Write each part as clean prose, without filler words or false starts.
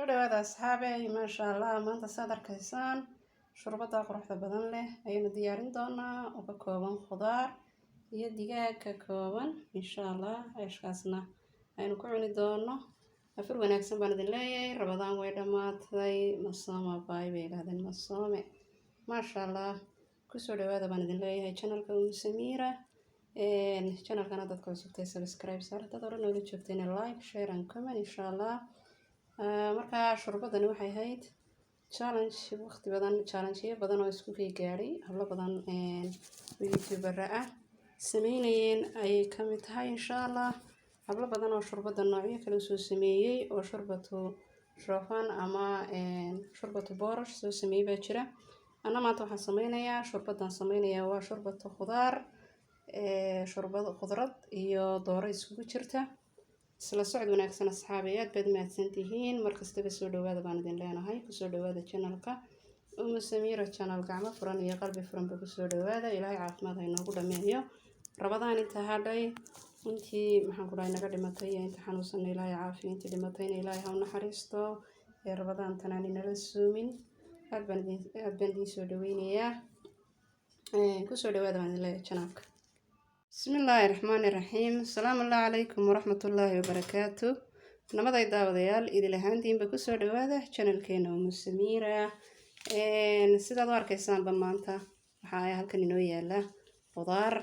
Soo dhawaada asxaabey, maasha Allah. Maanta saad arkaysaan shurbada quruxda badan leh ayaynu diyaarin doonaa oo ka kooban khudaar iyo digaag ka kooban, insha Allah. Ceeshkaasna aynu ku cuni doono. Afur wanaagsan baan idin leeyahay. Rabadaan way dhammaatay, masooma baay bay yidhahdeen, masoome, maasha Allah. Kusoo dhawaada baan idin leeyahay channelka Umu Samiira. Channelkana dadka cusubtay subscribe saar, dad hore noola joogtayna like, share and comment, insha Allah. Markaa shurbadani waxay ahayd challenge waqti badan, challengeyo badan oo isku kay gaadhay, hablo badan oo youtubera ah sameynayeen ayay kamid tahay, insha Allah. Hablo badan oo shurbada noocyo kale soo sameeyey oo shurbatu shoofan ama shurbatu boorash soo sameeyey baa jira. Anna maanta waxaan sameynayaa shurbadan sameynayaa waa shurbatu khudaar, shurbad khudrad iyo dooro iskugu jirta. Isla socod wanaagsan asxaabi, aad baad mahadsantihiin. Markastaba soo dhawaada baan idin leenahay. Kusoo dhawaada channelka Umu Samiira channel, gacmo furan iyo qalbi furanba kusoo dhawaada. Ilaahay caafimaad ha inoogu dhameeyo Rabadaan inta hadhay. Intii, maxaan ku dhahay, naga dhimatay iyo inta xanuunsanna Ilaahay caafiyo, intii dhimatayna Ilaahay ha u naxariisto ee Rabadaan aan inala suumin. Aad baan idin soo dhaweynayaa. Kusoo dhawaada baan idin leeyahay channelka. Bismillaahi raxmaani raxiim. Asalaamu calaykum waraxmatullaahi wabarakaatu. Nabaday daawadayaal, idil ahaantiinba kusoo dhawaada channelkeena Umu Samiira. Sidaad u arkaysaanba maanta waxaa halkan inoo yaala khudaar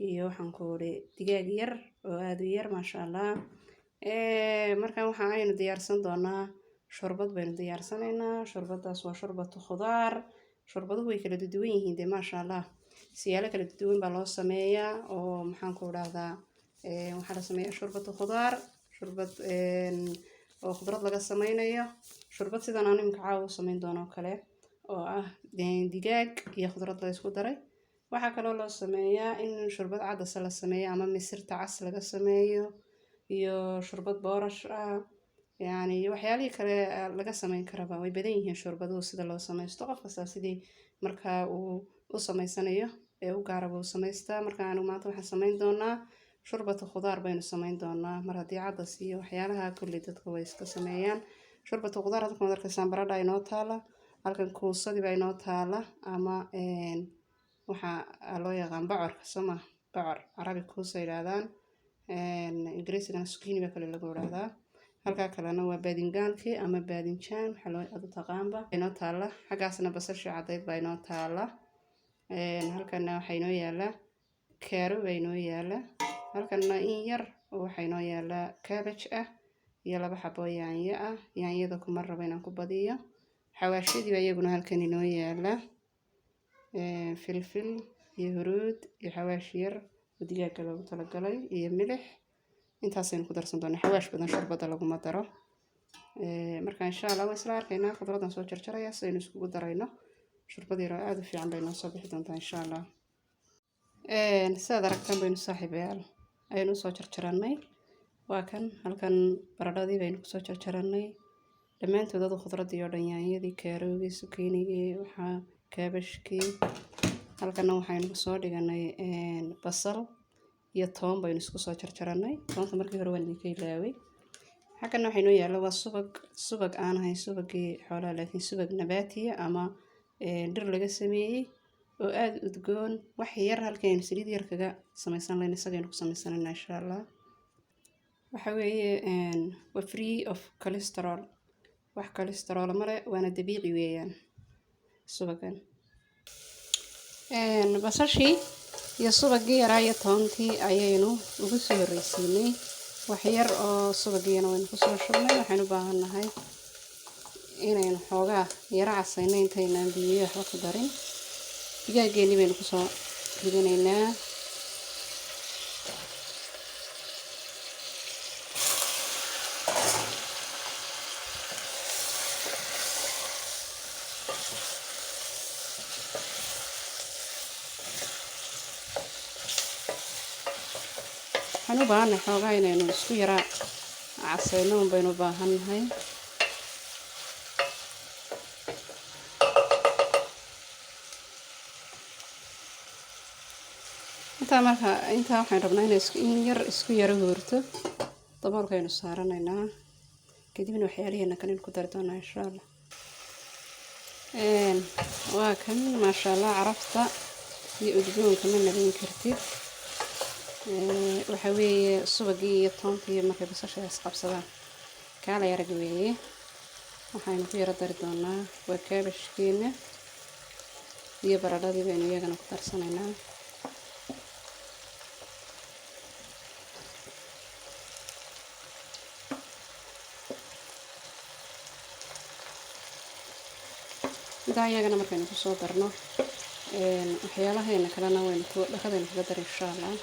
iyo, waxaan ku uri, digaag yar oo aada u yar, maasha Allah. Markan waxa aynu diyaarsan doonaa shurbad baynu diyaarsanaynaa. Shurbadaas waa shurbatu khudaar. Shurbaduhu way kala duwan yihiin dee, maasha Allah. Siyaalo kala duwan baa loo sameeyaa oo, maxaan ku dhahdaa, waxaa la sameeyaa shurbatu khudaar, shurbad oo khudrad laga sameynayo, shurbad sidan aan imika caawa u sameyn doono oo kale oo ah digaag iyo khudrad la isku daray. Waxaa kaloo loo sameeyaa in shurbad cadasa la sameeyo ama misirta cas laga sameeyo iyo shurbad boorash ah, yacni waxyaalihii kale laga sameyn karaba way badan yihiin. Shurbaduhu sida loo sameysto, qof kasta sidii markaa uu u sameysanayo ee u gaaraba u samaystaa. Marka anigu maanta waxaan sameyn doonaa shurbatu khudaar baynu sameyn doonaa. Mar haddii cadas iyo waxyaalaha kulli dadka way iska sameeyaan shurbatu khudaar. Halkan waad arkaysaan baradha inoo taala, halkan kuusadii baa inoo taala, ama waxaa loo yaqaan bocorka soma, bocor carabi kuusa yidhaahdaan, Ingiriisigana zucchini baa kale lagu idhaahdaa. Halkaa kalena waa baadingaankii ama baadinjaan, waxaa loo adu taqaanba, inoo taala. Xaggaasna basashii caddayd baa inoo taala. Halkana waxaa inoo yaala kaaro baa inoo yaala. Halkana in yar oo waxaa inoo yaala cabbage ah iyo laba xabo yaanyo ah. Yaanyada kuma rabo inaan ku badiyo. Xawaashyadii baa iyaguna halkan inoo yaala, filfil iyo huruud iyo xawaash yar oo digaaga loogu talagalay iyo milix. Intaasaynu ku darsan doonaa. Xawaash badan shurbada laguma daro. Marka insha Allah waan isla arkaynaa. Khudraddan soo jarjaraya si aynu iskugu darayno. Shurbad yar oo aada u fiican bay noo soo bixi doontaa, insha Allah. Sidaad aragtaan baynu, saaxiibayaal, ayaynu usoo jarjarannay. Waa kan halkan baradhadii baynu kusoo jarjarannay dhammaantood, adu khudraddii oo dhan, yaanyadii, kaaroogii, zucchinigii, waxaa cabbagekii. Halkana waxaynu kusoo dhiganay basal iyo toon baynu isku soo jarjarannay. Toonta markii hore waan idinka ilaaway. Xaggana waxaa inoo yaalla waa subag, subag aan ahayn subagii xoolaha, laakiin subag nabaatiya ama dhir laga sameeyey oo aada udgoon. Wax yar halkii aynu saliid yar kaga samaysan lahayn, isagaynu ku samaysanayna, insha Allah. Waxa weeye waa free of cholesterol, wax cholesterol male, waana dabiici weeyaan subagan. Basashii iyo subagii yaraa iyo toontii ayaynu ugu soo horreysiinay. Wax yar oo subagiina waynu kusoo shubnay. Waxaynu u baahan nahay inaynu xoogaa yaro casayno intaynaan biyo waxba ku darin. Digaaggeenii baynu kusoo ridanaynaa. Waxaan u baahannahay xoogaa inaynu isku yara casayno un baynu u baahannahay. Intaa marka intaa waxaan rabnaa inay in yar isku yaro hoorto. Daboolkaynu saaranaynaa. Kadibna waxyaalaheena kale ku dari doonaa insha Allah. Waa kan maasha Allah, carafta iyo udgoonka ma nabin kartid. Waxa weeye subagii iyo toontii markay basasha isqabsadaan, kaala yarag weeye. Waxaynu ku yara dari doonaa waa kaabashkeena iyo baradhadii baynu iyagana ku darsanaynaa. Intaa iyagana markaynu kusoo darno, waxyaalaheena kalena waynu ku dhakadaynu kaga dari insha Allah.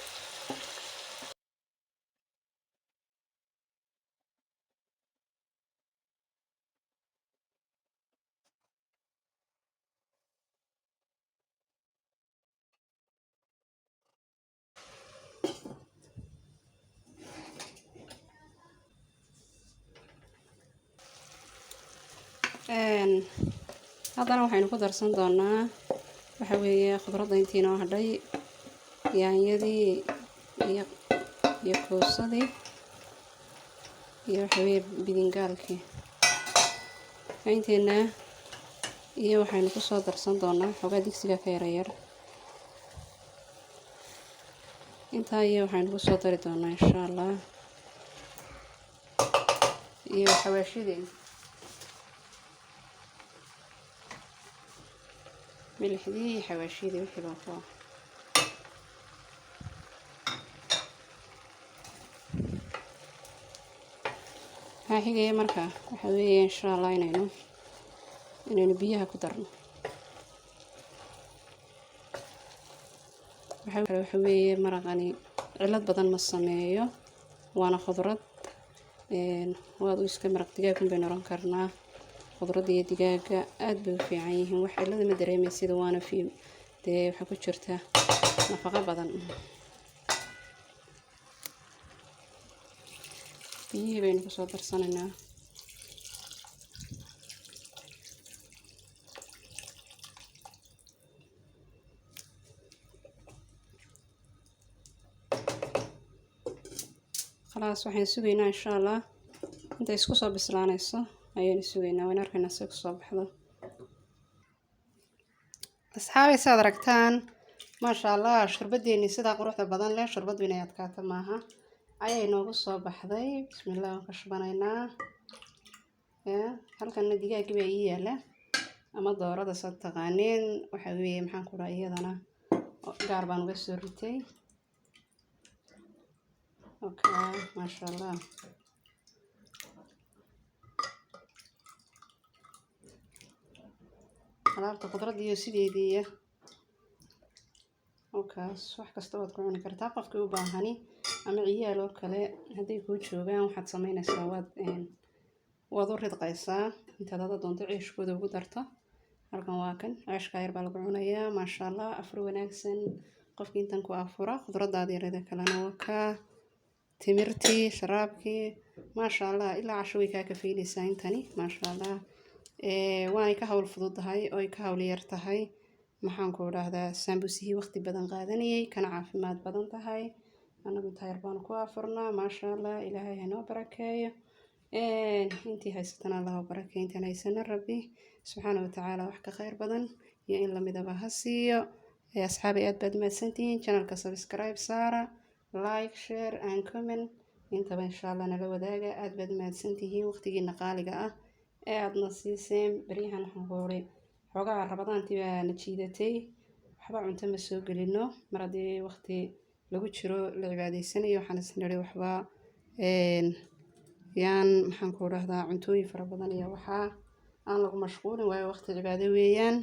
Haddana waxaynu ku darsan doonaa waxa weeye khudradda intii noo hadhay, yaanyadii iyo kuusadii iyo waxa weeye bidingaalkii inteena, iyo waxaynu kusoo darsan doonaa xoogaa digsiga ka yara yar intaa, iyo waxaynu kusoo dari doonaa insha Allah iyo xawaashidii, milixdii iyo xawaashidii wixii baa ku. Maxaa xigaya marka? Waxa weeye insha Allah inaynu biyaha ku darno. Waxa weeye maraqani cilad badan ma sameeyo, waana khudrad. Waad u iska maraq digaag un baynu oran karnaa. Khudradda iyo digaaga aad bay u fiican yihiin, wax cilada ma dareemaysid, waana fi dee waxaa ku jirta nafaqo badan. Biyihii baynu kusoo darsanaynaa. Khalaas, waxaan sugaynaa insha Allah intay isku soo bislaanayso ayaynu sugaynaa. Waan arkaynaa si kusoo baxdo. Asxaabay, saad aragtaan maasha Allah, shurbadeeni sidaa quruxda badan leh, shurbadu inay adkaato maaha, ayay noogu soo baxday. Bismillah, waan ka shubanaynaa. Halkanna digaagii baa ii yaala ama doorada saad taqaaneen. Waxa weeye maxaan ku dhahay, iyadana gaar baan uga soo ritay. Okay, maasha Allah. Alaabta khudradda iyo sideediiya okaas, wax kasta waad ku cuni kartaa. Qofkii u baahani ama ciyaal oo kale hadday kuu joogaan, waxaad sameynaysaa waad u ridqaysaa intaad hada doonto ceeshkooda ugu darto. Halkan waa kan ceeshka yar baa lagu cunayaa. Maasha Allah, afur wanaagsan qofkii intan ku afura. Khudraddaada yarada kalena waa kaa, timirtii, sharaabkii, maasha Allah, ilaa casho way kaa kafeynaysaa intani, maasha Allah. Waanay ka hawl fududahay oo ay ka hawl yar tahay, maxaan ku dhahdaa, saambusihii waqti badan qaadanayay, kana caafimaad badan tahay. Anagu intaa yar baanu ku afurnaa, maasha Allah. Ilaahay hanoo barakeeyo. Intii haysatana Allah ha barakeeyo, intaan haysana Rabbi subxaana watacaala wax ka khayr badan iyo in lamidaba ha siiyo. Asxaabi, aad baad mahadsantihiin. Channelka subscribe saara, like, share and comment intaba insha Allah nala wadaaga. Aad baad mahadsantihiin waqtigiina qaaliga ah ee aadna siiseen. Baryahan waxaan ku uri xoogaa Ramadaantii baa na jiidatay, waxba cunto ma soo gelino. Mar haddii waqti lagu jiro la cibaadaysanayo, waxaan is nidhi waxba yaan, maxaan ku dhahdaa, cuntooyin fara badan iyo waxaa aan lagu mashquulin, waayo waqti cibaado weeyaan.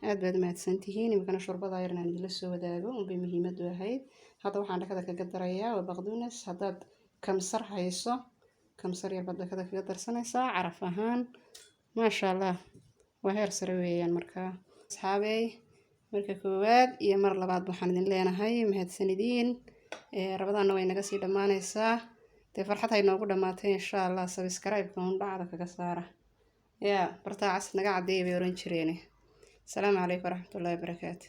Aad baad mahadsantihiin. Iminkana shurbada yar inaan idinla soo wadaago unbay muhiimadu ahayd. Hadda waxaan dhakada kaga darayaa waa baqdunas. Haddaad kamsar hayso, kamsar yar baad dhakada kaga darsanaysaa caraf ahaan. Maasha Allah, waa heer sare weeyaan. Markaa asxaabey, marka koowaad iyo mar labaad waxaan idin leenahay mahadsanidin. Ramadaanna way naga sii dhammaanaysaa, dee farxad hay noogu dhammaatay insha Allah. Subscribe-ka un dhacda kaga saara, yaa bartaa cas naga caddeeya bay oran jireene. Asalaamu calaykum waraxmatullaahi wabarakaatu.